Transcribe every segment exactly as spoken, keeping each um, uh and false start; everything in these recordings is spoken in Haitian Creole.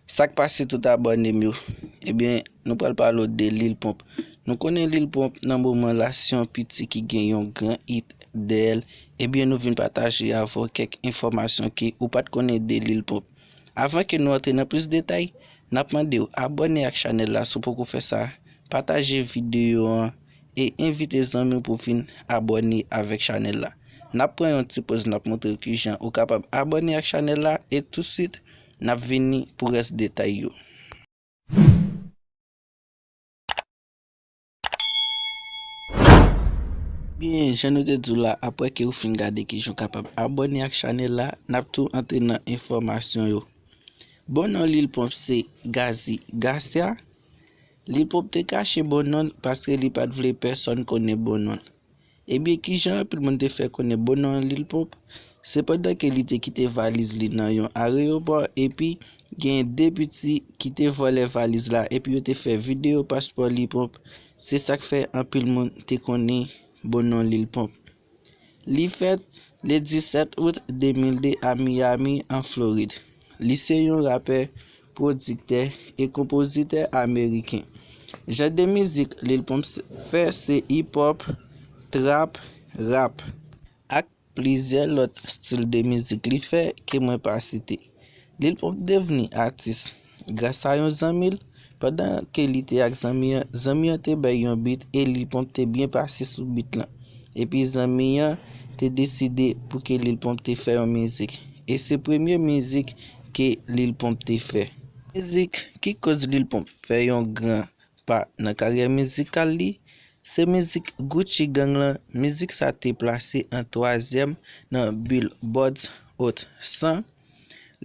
Sa k pase tout abòne m yo? Ebyen, nou pral pale w de Lil Pump. Nou konnen Lil Pump nan moman la se yon piti ki gen yon gran hit dèyè l. Ebyen, nou vin pataje avè w kèk enfòmasyon ke ou pa t konnen de Lil Pump. Avan ke nou antre nan plis detay, n ap mande w abòne ak chanèl la si w poko fè sa, pataje videyo an e envite zanmi w pou vin abòne avèk chanèl la. N ap pran yon ti poz, n ap montre w kijan ou kapab abòne ak chanèl la e tousuit n ap vini pou rès detay yo. Byen, jan nou te di w la, apre ke ou fin gade kijan w kapab abòne ak chanèl la, n ap tou antre nan enfòmasyon yo. Bon non Lil Pump se Gazi Garcia. Lil Pump te kache bon non l paske li pa t vle pèsonn konnen bon non l. Ebyen, kijan anpil moun te fè konnen bon non Lil Pump? Se pandan ke li te kite valiz li nan yon areyopò, epi gen de piti ki te vòlè valiz la, epi yo te fè videyo paspò Lil Pump. Se sa k fè anpil moun te konnen bon non Lil Pump. Li fèt le disèt out de mil de a Miami, an Florid. Li se yon rapè, pwodiktè e konpozitè ameriken. Jan de mizik Lil Pump s-, fè se hip hop, trap, rap, ak plizyè lòt stil de mizik li fè ke mwen pa site. Lil Pump devni atis gras a yon zanmi l. Pandan ke li te ak zanmi an, zanmi an te bay yon beat e Lil Pump te byen pase sou beat lan. Epi zanmi an te deside pou ke Lil Pump te fè yon mizik. E se premye mizik ke Lil Pump te fè. Mizik ki koz Lil Pump fè yon gran pa nan karyè mizikal li, se mizik Gucci Gang lan. Mizik sa te plase an twazyèm nan Billboard Hot san.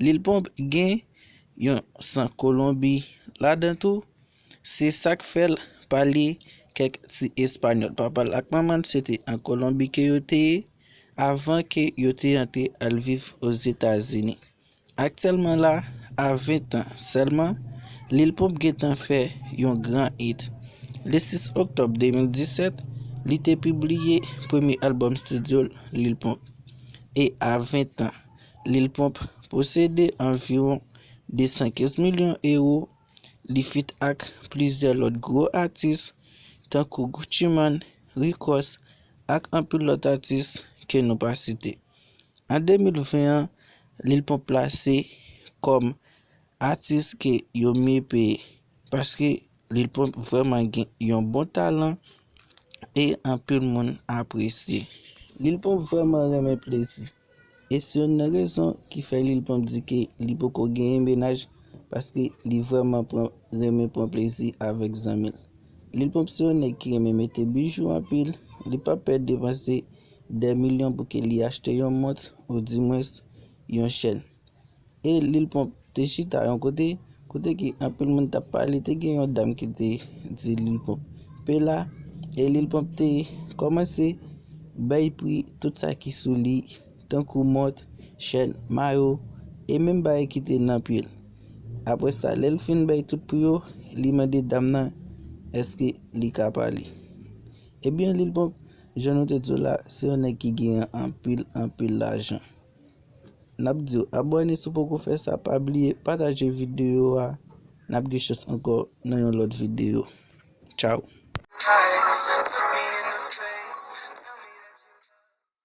Lil Pump gen yon san Kolonbi ladan tou. Se sa k fè l pale kèk ti espanyòl. Papa l ak manman l se te an Kolonbi ke yo te ye avan ke yo te antre al viv Ozetazini. Aktyèlman la, a ven tan sèlman, Lil Pump gentan fè yon gran hit. Le sis oktòb de mil disèt, li te pibliye premye albòm estidyo l, Lil Pump. E a ven tan, Lil Pump posede anviwon de san kenz milyon ewo. Li feat ak plizyè lòt gwo atis, tankou Gucci Mane, Rick Ross, ak anpil lòt atis ke nou pa site. An de mil ven an, Lil Pump plase kòm atis ke yo mye peye, paske Lil Pump vrèman gen yon bon talan e anpil moun apresye. Lil Pump vrèman renmen plezi. E se youn nan rezon ki fè Lil Pump di ke li poko genyen mennaj, paske li vrèman pran, renmen pran plezi avèk zanmi l. Lil Pump se yon nèg ki renmen mete bijou anpil, li p ap pè depanse dè milyon pou ke li achte yon mont, oudimwens yon chèn. E Lil Pump te chita yon kote, kote ke anpil moun t ap pale, te gen yon dam ki te di Lil Pump, "Pela," e Lil Pump te kòmanse bay pri tout sa ki sou li, tankou mont, chèn, mayo, e menm bagay ki te nan pye l. Apre sa, lè l fin bay tout pri yo, li mande dam nan èske li ka pale. Ebyen, Lil Pump, jan nou te di w la, se yon nèg ki genyen anpil, anpil lajan. N ap di w abòne si w poko fè sa, pa bliye pataje videyo a. N ap gen chans ankò nan yon lòt videyo. Tchaw.